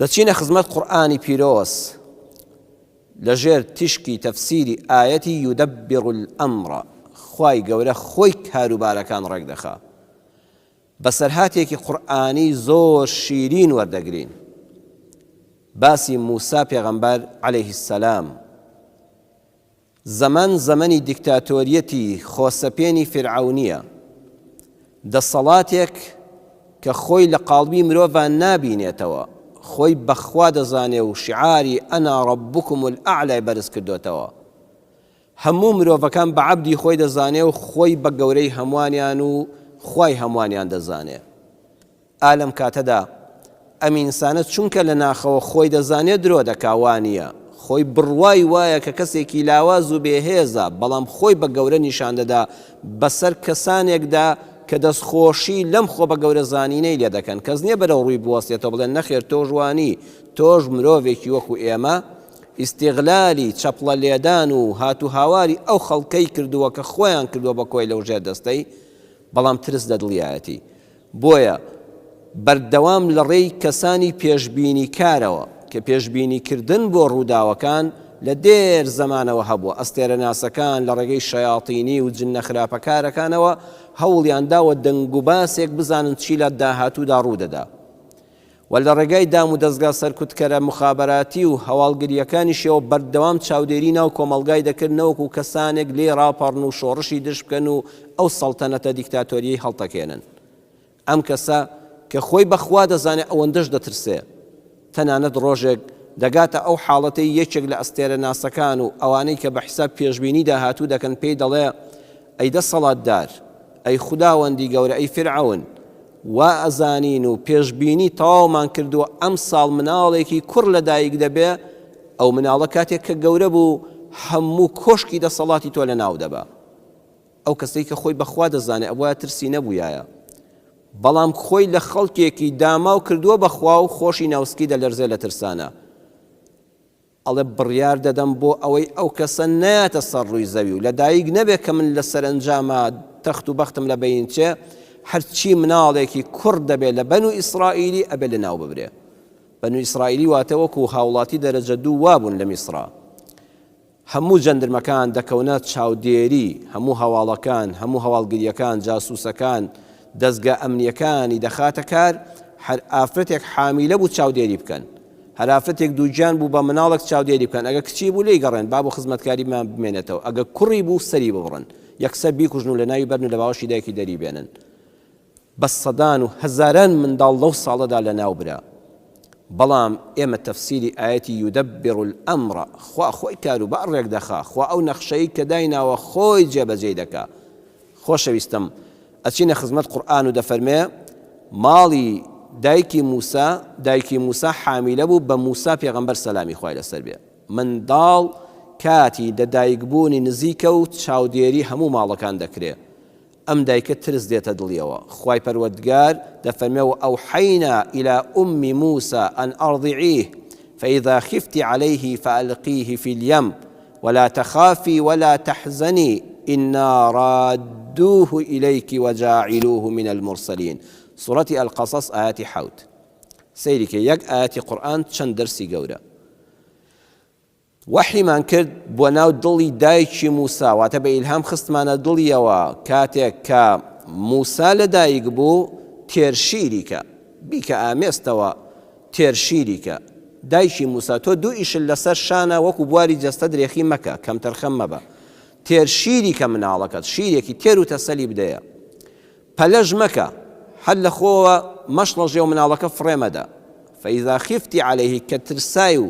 دەچینە خزمەت قورئانی پیرۆز لەژێر تیشکی تەفسیری ئایەتی یدبر الامر خوای گەورە خۆی کاروبارەکان ڕێکدەخا. بەسەرهاتێکی قورئانی زۆر شیرین وەردەگرین باسی موسا پێغەمبەر علیه السلام زەمەن زەمەنی دیکتاتۆریەتی خۆسەپێنی فیرعەونیە دەسەڵاتێک کە خۆی لە قاڵبی مرۆڤا نابینێتەوە خۆی بە خوا دەزانێ و شیعاری انا ربکم الاعلی بەرز کردۆتەوە هەموو مرۆڤەکان بە عەبدی خۆی دەزانێ و خۆی بە گەورەی هەموانیان و خوای هەموانیان دەزانێ. ئا لەم کاتەدا ئەم ئینسانە چونکە لە ناخەوە خۆی دەزانێ درۆ دەکا وانییە، خۆی بڕوای وایە کە کەسێکی لاواز و بێ هێزە بەڵام خۆی بە گەورە نیشان دەدا بەسەر کەسانێکدا کە دەستخۆشی لەم خۆ بە گەورە زانینەی لێ دەکەن کەس نییە بەرەو ڕووی بوەستێتەوە بڵێ نەخێر تۆش وانی تۆش مرۆڤێکی وەکو ئێمە ئیستیغلالی چەپڵە لێدان و هات و هاواری ئەو خەڵکەی کردووە کە خۆیان کردووە بە کۆیلە و ژێر دەستەی، بەڵام ترس لە دڵیایەتی. بۆیە بەردەوام لە ڕێی کەسانی پێشبینیکارەوە، کە پێشبینیکردن بۆ ڕووداوەکان لە دێر زەمانەوە هەبووە، ئەستێرەناسەکان لە ڕێگەی شەیاتینی و جنە خراپەکارەکانەوە هەوڵیان داوە دەنگوباسێک بزانن چی لە داهاتوودا ڕوودەدا. و لە ڕێگای دام و دەزگا سەرکوتکەرە موخابەراتی و هەواڵگرییەکانیشیەوە بەردەوام چاودێری ناو کۆمەڵگای دەکرد نەوەکو کەسانێک لێی ڕاپەڕن و شۆڕشی دژ بکەن و ئەو سەڵتەنەتە دیکتاتۆریەی هەڵتەکێنن. ئەم کەسە کە خۆی بە خوا دەزانێ ئەوەندەش دەترسێ. تەنانەت ڕۆژێک دەگاتە ئەو حاڵەتەی یەکێک لە ئەستێرەناسەکان و ئەوانەی کە بە حیساب پێشبینی داهاتوو دەکەن پێی دەڵێ ئەی دەسەڵاتدار، ئەی خوداوەندی گەورە، ئەی فیرعەون، وا ئەزانین و پێشبینی تەواومان کردووە ئەمساڵ مناڵێکی کوڕ لەدایک دەبێ، ئەو مناڵە کاتێک کە گەورە بوو هەموو کۆشکی دەسەڵاتی تۆ لەناو دەبا. ئەو کەسەی کە خۆی بە خوا دەزانێ ئەبوایە ترسی نەبوویایە، بەڵام خۆی لە خەڵکێکی داماو کردووە بە خوا و خۆشی ناوسکی دەلەرزێ لە ترسانا. ئەڵێ بڕیار دەدەم بۆ ئەوەی ئەو کەسە نەیاتە سەر ڕووی زەوی و لە دایک نەبێ کە من لە سەرەنجاما تەخت و بەختم لە بەین چێ، هەرچی مناڵێکی کوڕ دەبێ لە بەنو ئیسرائیلی ئەبێ لە ناو ببرێ. بەنو ئیسرائیلی واتە وەکوو هاوڵاتی دەرەجە دوو وابوون لە میسرا. هەموو جەندرمەکان دەکەونە چاودێری هەموو هەواڵەکان، هەموو هەواڵگرییەکان، جاسوسەکان، دەزگا ئەمنییەکانی دەخاتە کار، هەر ئافرەتێک حامیلە بوو چاودێری بکەن، هەر ئافرەتێک دووگیان بوو بە مناڵێک چاودێری بکەن، ئەگەر کچی بوو لێی گەڕێن با بۆ خزمەتکاریمان بمێنێتەوە، ئەگەر کوڕی بوو سەری ببڕن، یەکسەر بیکوژن و لەناوی بەرن و لە باوەشی دایکی دەری بێنن. بە سەدان و هەزاران منداڵ لەو ساڵەدا لەناو برا. بەڵام ئێمە تەفسیری ئایەتی یدبر الامر، خوا خۆی کاروبار ڕێکدەخا، خوا ئەو نەخشەی کە دایناوە خۆی جێبەجێی دەکا. خۆشەویستم ئەچینە خزمەت قورئان و دەفەرمێ، ماڵی دایکی موسا، دایکی موسا حامیلە بوو بە موسا پێغەمبەر سەلامی خوای لەسەر بێ. منداڵ کاتی لەدایکبوونی نزیکە و چاودێری هەموو ماڵەکان دەکرێ. ئەم دایکە ترس دێتە دڵیەوە، خوای پەروەردگار دەفەرمێ وأوحینا الی ام موسی ان ارضعیه فاذا خفت علیه فالقیه فی الیم ولا تخافی ولا تحزنی انا رادوه الیک وجاعلوه من المرسلین سورەتی القصص ئایەتی حەوت. سەیری کە یەک ئایەتی قورئان چەند دەرسی گەورە. وەحیمان کرد بۆ ناو دڵی دایکی موسا، واتە بە ئیلهام خستمانە دڵیەوە کاتێک کە موسا لە دایک بوو، تێر شیری کە، بیکە ئامێزتەوە، تێر شیری کە. دایکی موسا تۆ دوو ئیشت لەسەر شانە وەکو بواری جەستە درێخی مەکە، کەمتەرخەم مەبە. تێر شیری کە مناڵەکەت، شیرێکی تێر و تەسەلی بدەیە. پەلەش مەکە، هەر لە خۆوە مەشڵەژێ و مناڵەکە فڕێ مەدە، فاذا خفت علیه کە ترسای و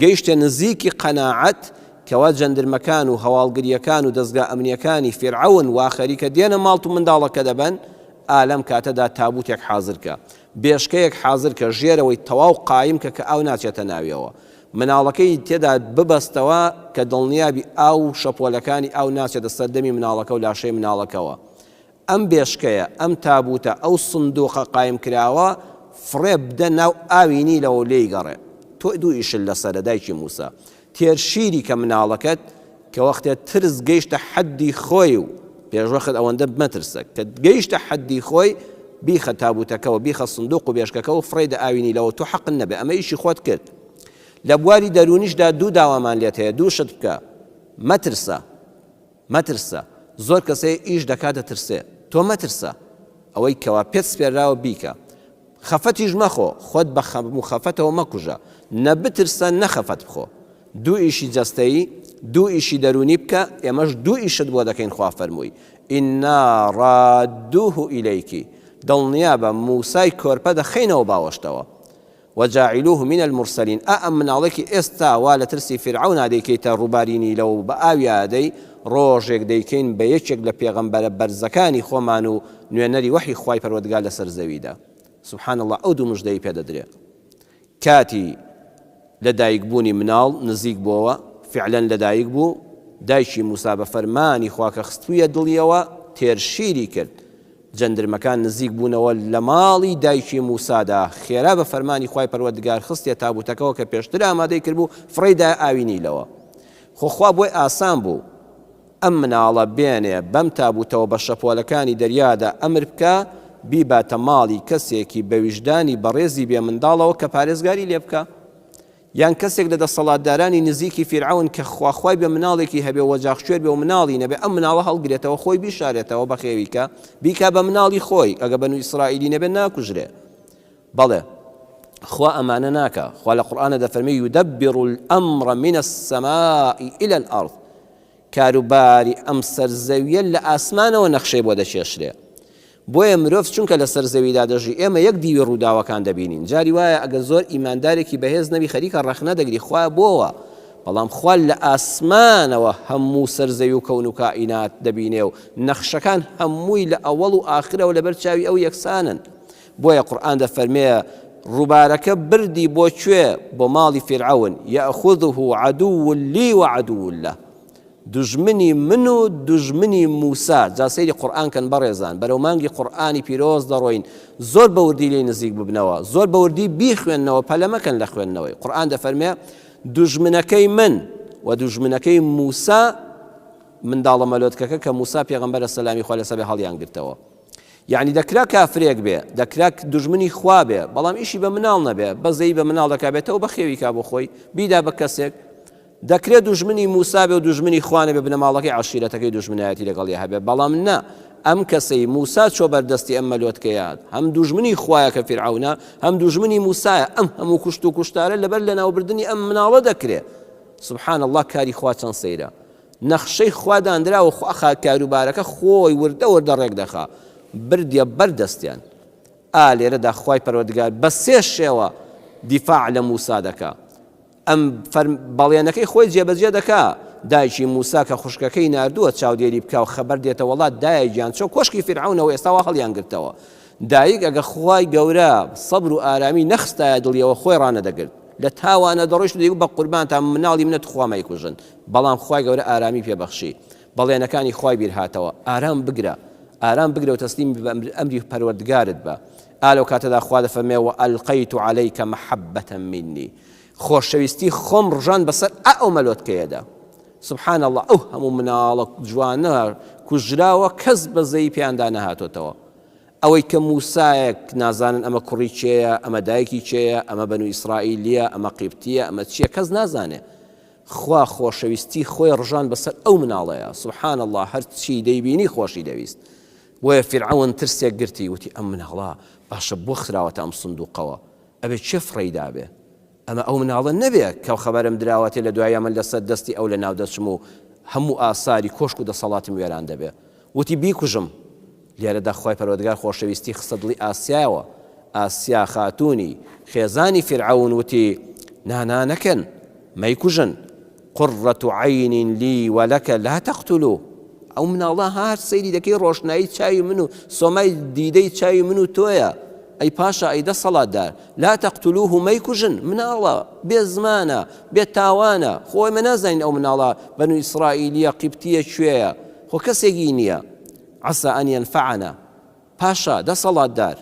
گەیشتە نزیکی قەناعەت کەوا جەندرمەکان و هەواڵگرییەکان و دەزگا ئەمنییەکانی فیرعەون وا خەریکە دێنە ماڵت و منداڵەکە دەبەن، ئا لەم کاتەدا تابوتێک حازر کە، بێشکەیەک حازر کە، ژێرەوەی تەواو قایم کە کە ئاو ناچێتە ناویەوە، مناڵەکەی تێدا ببەستەوە کە دڵنیابی ئاو و شەپۆلەکانی ئاو ناچێتە سەر دەمی مناڵەکە و لاشەی مناڵەکەوە. ئەم بێشکەیە، ئەم تابووتە، ئەو سندووقە قایمکراوە فڕێ بدە ناو ئاوی نیلەوە و لێی گەڕێ. تۆ دوو ئیشت لەسەرە دایکی مووسا. تێر شیری کە مناڵەکەت، کە وەختێ ترس گەیشتە حەددی خۆی و پێشوەخت ئەوەندە مەترسە، کە گەیشتە حەددی خۆی، بیخە تابوتەکەوە بیخە سندوق و بێشکەکەوە فڕێی دە ئاوی نیلەوە تۆ حەقت نەبێ ئەمە ئیشی خۆت کرد لە بواری دەروونیشدا دوو داوامان لێت هەیە دوو شت بکە مەترسە مەترسە زۆر کەس هەیە ئیش دەکا دەترسێ تۆ مەترسە ئەوەی کەوا پێت سپێراوە بیکە خەفەتیش مەخۆ خۆت بە خەم و خەفەتەوە مەکوژە نە بترسە نە خەفەت بخۆ دوو ئیشی جەستەیی دوو ئیشی دەروونی بکە ئێمەش دوو ئیشت بۆ دەکەین خوا فەرمووی ئینا ڕادوه ئیلەیکی دڵنیابە موسای کۆرپە دەخەینەوە باوەشتەوە وجاعلوه من المرسلین، ئا ئەم مناڵەی کە ئێستا وا لە ترسی فیرعەونا دەیکەیتە ڕووباری نیلەوە و بە ئاویا ئەدەی، ڕۆژێک دەیکەین بە یەکێک لە پێغەمبەرە بەرزەکانی خۆمان و نوێنەری وەحی خوای پەروەردگار لەسەر زەویدا. سبحان اللە ئەو دوو مژدەی پێ دەدرێ. کاتی لە دایک بوونی مناڵ نزیک بۆوە، فعلەن لە دایک بوو، دایکی موسا بە فەرمانی خوا کە خستبوویە دڵیەوە تێر شیری کرد، جەندرمەکان نزیک بوونەوە لە ماڵی دایکی موسادا، خێرا بە فەرمانی خوای پەروەردگار خستیە تابوتەکەوە کە پێشتر ئامادەی کردبوو، فڕێی دایە ئاوی نیلەوە. خۆ خوا بۆی ئاسان بوو ئەم مناڵە بێنێ بەم تابوتەوە بە شەپۆلەکانی دەریادا ئەمر بکا بیباتە ماڵی کەسێکی بە ویژدانی بەڕێزی بێ منداڵەوە کە پارێزگاری لێ بکا. یان کەسێک لە دەسەڵاتدارانی نزیکی فیرعەون کە خواخوای بێ مناڵێکی هەبێ و وەجاخکوێر بێ و مناڵی نەبێ ئەم مناڵە هەڵگرێتەوە خۆی بیشارێتەوە بەخێوی کە بیکا بە مناڵی خۆی ئەگە بەنو ئیسرائیلی نەبێ ناکوژرێ بەڵێ خوا ئەمانە ناکا خوا لە قورئانە دەفەرمێ یدبر الامر من السماء الى الارض کاروباری ئەم سەر زەویە لە ئاسمانەوە نەخشەی بۆ دەکێشرێ. بۆیە مرۆڤ چونکە لەسەر زەویدا دەژی ئێمە یەک دیوی ڕووداوەکان دەبینین. جاری وایە ئەگەر زۆر ئیماندارێکی بەهێز نەبی خەریکە ڕەخنە دەگری خوایە بۆ وا؟ بەڵام خوا لە ئاسمانەوە هەموو سەر زەوی و کەون و کائینات دەبینێ و نەخشەکان هەمووی لە ئەوەڵ و ئاخرەوە لەبەر چاوی ئەو یەکسانن. بۆیە قورئان دەفەرمێ ڕووبارەکە بردی بۆ کوێ؟ بۆ ماڵی فیرعەون، یأخذه عدو لی وعدو له، دوژمنی من و دوژمنی موسا، جا سەیری قورئان کەن بەڕێزان، بەرەو مانگی قورئانی پیرۆز دەڕۆین، زۆر بە وردی لێی نزیک ببنەوە، زۆر بە وردی بیخوێننەوە، پەلە مەکەن لە خوێندنەوەی، قورئان دەفەرمێ دوژمنەکەی من و دوژمنەکەی موسا، منداڵە مەلۆتکەکە کە موسا پێغەمبەرە سەلامی خوا لەسەر بێ هەڵیانگرتەوە. یەعنی دەکرا کافرێک بێ، دەکرا دوژمنی خوا بێ، بەڵام ئیشی بە مناڵ نەبێ، بەزەیی بە مناڵ دەکا بێتەوە بەخێوی کا بۆ خۆی، بیدا بە کەسێک. دەکرێ دوژمنی موسا بێ و دوژمنی خوا نەبێ، بنەماڵەکەی عەشیرەتەکەی دوژمنایەتی لەگەڵیا هەبێ، بەڵام نا، ئەم کەسەی موسا چۆ بەر دەستی ئەم مەلۆتکەیە، هەم دوژمنی خوایە کە فیرعەونە، هەم دوژمنی موسایە، ئەم هەموو کوشت و کوشتارە لەبەر لەناوبردنی ئەم مناڵە دەکرێ. سبحان اللە کاری خوا چەند سەیرە. نەخشەی خوا دانراوە خوا خا کاروبارەکە خۆی وردە وردە ڕێک دەخا بردیە بەر دەستیان ئا لێرەدا خوای پەروەردگار بە سێ شێوە دیفاع لە موسا دەکا ئەم بەڵێنەکەی خۆی جێبەجێ دەکا دایکی موسا کە خوشکەکەی ناردووە چاودێری بکا و خەبەر دێتە وەڵات دایە گیان چۆ کۆشکی فیرعەونەوە ئێستا وا هەڵیان گرتەوە دایک ئەگە خوای گەورە سەبر و ئارامی نەخستایە دڵیەوە خۆی ڕانەدەگرت لە تاوانە دەڕۆیشت و دەیگوت بە قوربانتان مناڵی منە توخوا مەیکوژن بەڵام خوای گەورە ئارامی پێ بەخشی بەڵێنەکانی خوای بیر هاتەوە ئارام بگرە ئارام بگرە و تەسلیمی بە ئەمری پەروەردگارت بە ئا لەو کاتەدا خوا دەفەرمێ وألقیت علیک محبة منی خۆشەویستی خۆم ڕژان بەسەر ئا ئەو مەلۆتکەیەدا سبحان اللە ئەو هەموو مناڵە جوانە کوژراوە کەس بەزەیی پێیاندا نەهاتۆتەوە ئەوەی کە موسایەک نازانن ئەمە کوڕی کێیە ئەمە دایکی کێیە ئەمە بەنو ئیسرائیلیە ئەمە قیبتیە ئەمە چییە کەس نازانێ خوا خۆشەویستی خۆی ڕژان بەسەر ئەو مناڵەیا سبحان اللە هەرچی دەیبینی خۆشی دەویست بۆیە فیرعەون ترسێک گرتی وتی ئەم مناڵە باشە بۆ خراوەتە ئەم سندوقەوە ئەبێ کێ فڕێی دابێ ئەمە ئەو مناڵە نەبێ کە خەبەرم دراوەتێ لە دواییا من لەسەر دەستی ئەو لەناو دەچم و هەموو ئاساری کۆشک و دەسەڵاتم وێران دەبێ وتی بیکوژم لێرەدا خوای پەروەردگار خۆشەویستی خستە دڵی ئاسیایەوە، ئاسیا خاتوونی خێزانی فیرعەون وتی، نا نا نەکەن، مەیکوژن، قرة عین لی ولک لا تقتلوه، ئەو مناڵە ها هەر سەیری دەکەی ڕۆشنایی چاوی من و سۆمای دیدەی چاوی من و تۆیە، ئەی پاشا ئەی دەسەڵاتدار، لا تقتلوه مەیکوژن، مناڵە، بێ زمانە، بێ تاوانە، خۆ ئێمە نازانین ئەو مناڵە بەنو ئیسرائیلیە، قیبتیە کوێیە، خۆ کەسێکی نییە. عسا ان ینفعنا، پاشا، دەسەڵاتدار،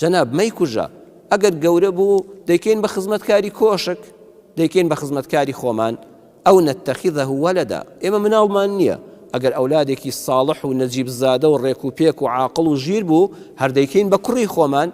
جەناب مەیکوژە، ئەگەر گەورە بوو دەیکەین بە خزمەتکاری کۆشک، دەیکەین بە خزمەتکاری خۆمان، او نتخذه ولدا، ئێمە مناڵمان نییە، ئەگەر ئەولادێکی ساڵح و نەجیب زادە و ڕێک و پێک و عاقڵ و ژیر بوو هەر دەیکەین بە کوڕی خۆمان،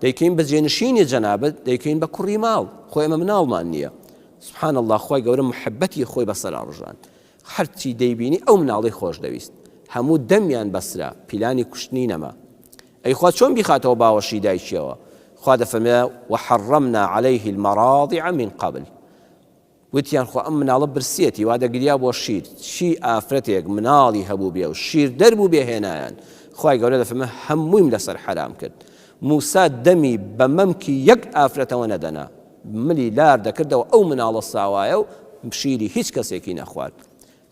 دەیکەین بە جێنشینی جەنابت، دەیکەین بە کوڕی ماڵ، خۆ ئێمە مناڵمان نییە. سبحان اللە خوای گەورە محبەتی خۆی بەسەرا ڕژاند. هەرچی دەیبینی ئەو مناڵەی خۆش دەویست. هەموو دەمیان بەسرا، پیلانی کوشتنی نەما. ئەی خوا چۆن بیخاتەوە باوەشی دایکیەوە؟ خوا دەفەرمێ، وحرمنا علیه المراضع من قبل. وتیان خۆ ئەم مناڵە برسیەتی وا دەگریا بۆ شیر، چی ئافرەتێک مناڵی هەبووبێ و شیردەر بووبێ هێنایان، خوای گەورە دەفەرمێ هەموویم لەسەر حەرام کرد. موسا دەمی بە مەمکی یەک ئافرەتەوە نەدەنا، ملی لار دەکردەوە ئەو مناڵە ساوایە و شیری هیچ کەسێکی نەخوارد.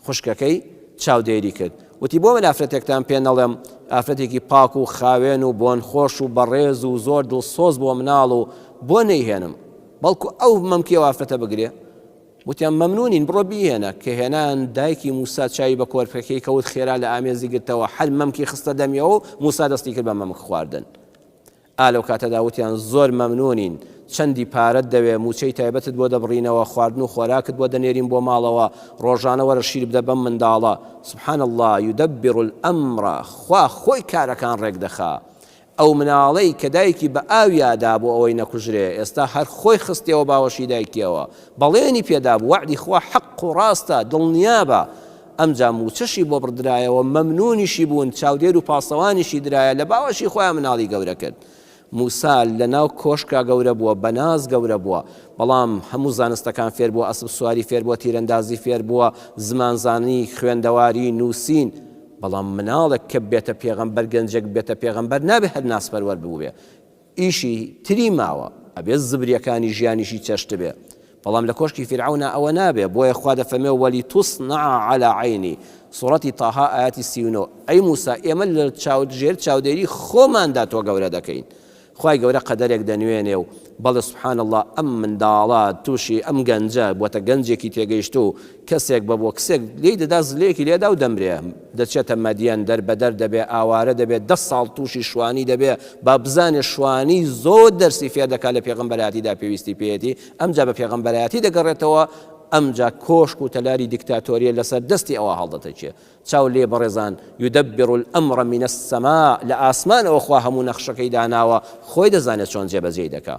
خوشکەکەی چاودێری کرد وتی بۆ من ئافرەتێکتان پێ نەڵێم ئافرەتێکی پاک و خاوێن و بۆن خۆش و بەڕێز و زۆر دڵسۆز بۆ مناڵ و بۆ نەیهێنم بەڵکو ئەو مەمکی ئەو ئافرەتە بگرێ وتیان مەمنونین بڕۆ بیهێنە کە هێنان دایکی موسا چاوی بە کۆرپەکەی کەوت خێرا لە ئامێزی گرتەوە هەر مەمکی خستە دەمیەوە و موسا دەستی کرد بە مەمک خواردن ئا لەو کاتەدا وتیان زۆر مەمنونین، چەندی پارەت دەوێ، موچەی تایبەتت بۆ دەبڕینەوە، خواردن و خۆراکت بۆ دەنێرین بۆ ماڵەوە، ڕۆژانە وەرە شیر بدە بەم منداڵە، سبحان اللە یدبر الامر، خوا خۆی کارەکان ڕێک دەخا. ئەو مناڵەی کە دایکی بە ئاویا دا بۆ ئەوەی نەکوژرێ، ئێستا هەر خۆی خستیەوە باوەشی دایکیەوە، بەڵێنی پێدابوو، وەعدی خوا حەق و ڕاستە، دڵنیابە. ئەمجا مووچەشی بۆ بڕدرایەوە، مەمنوونیشی بوون، چاودێر و پاسەوانیشی درایە، لە باوەشی خۆیان مناڵی گەورە کرد. موسا لە ناو کۆشکا گەورە بووە، بە ناز گەورە بووە، بەڵام هەموو زانستەکان فێر بووە، ئەسپ سواری فێر بووە، تیرەندازی فێر بووە، زمانزانی، خوێندەواری، نووسین، بەڵام مناڵێک کە ببێتە پێغەمبەر، گەنجێک ببێتە پێغەمبەر نابێ هەر نازپەروەر بووبێ، ئیشی تری ماوە ئەبێ زبریەکانی ژیانیشی چەشتبێ بەڵام لە کۆشکی فیرعەونا ئەوە نابێ بۆیە خوا دەفەرمێ ولتصنع علی عینی سوڕەتی طه ئایەتی 39 ئەی موسا ئێمە لە ژێر چاودێری خۆماندا تۆ گەورە دەکەین خوای گەورە قەدەرێک دەنوێنێ و بەڵێ سبحان اللە ئەم منداڵە تووشی ئەم گەنجە بۆتە گەنجێکی تێگەیشتوو کەسێک بە بۆکسێک لێی دەدا زلەیەکی لێدا و دەمرێ دەچێتە مەدیەن دەربەدەر دەبێ ئاوارە دەبێ دە ساڵ تووشی شوانی دەبێ با بزانێ شوانی زۆر دەرسی فێر دەکا لە پێغەمبەرایەتیدا پێویستی پێیەتی ئەمجا بە پێغەمبەرایەتی دەگەڕێتەوە ئەمجا کۆشک و تەلاری دیکتاتۆریە لەسەر دەستی ئەوە هەڵدەتەکێ چاو لێ بەڕێزان یدبر الامر من السماء لە ئاسمانەوە خوا هەموو نەخشەکەی داناوە خۆی دەزانێت چۆن جێبەجێی دەکا.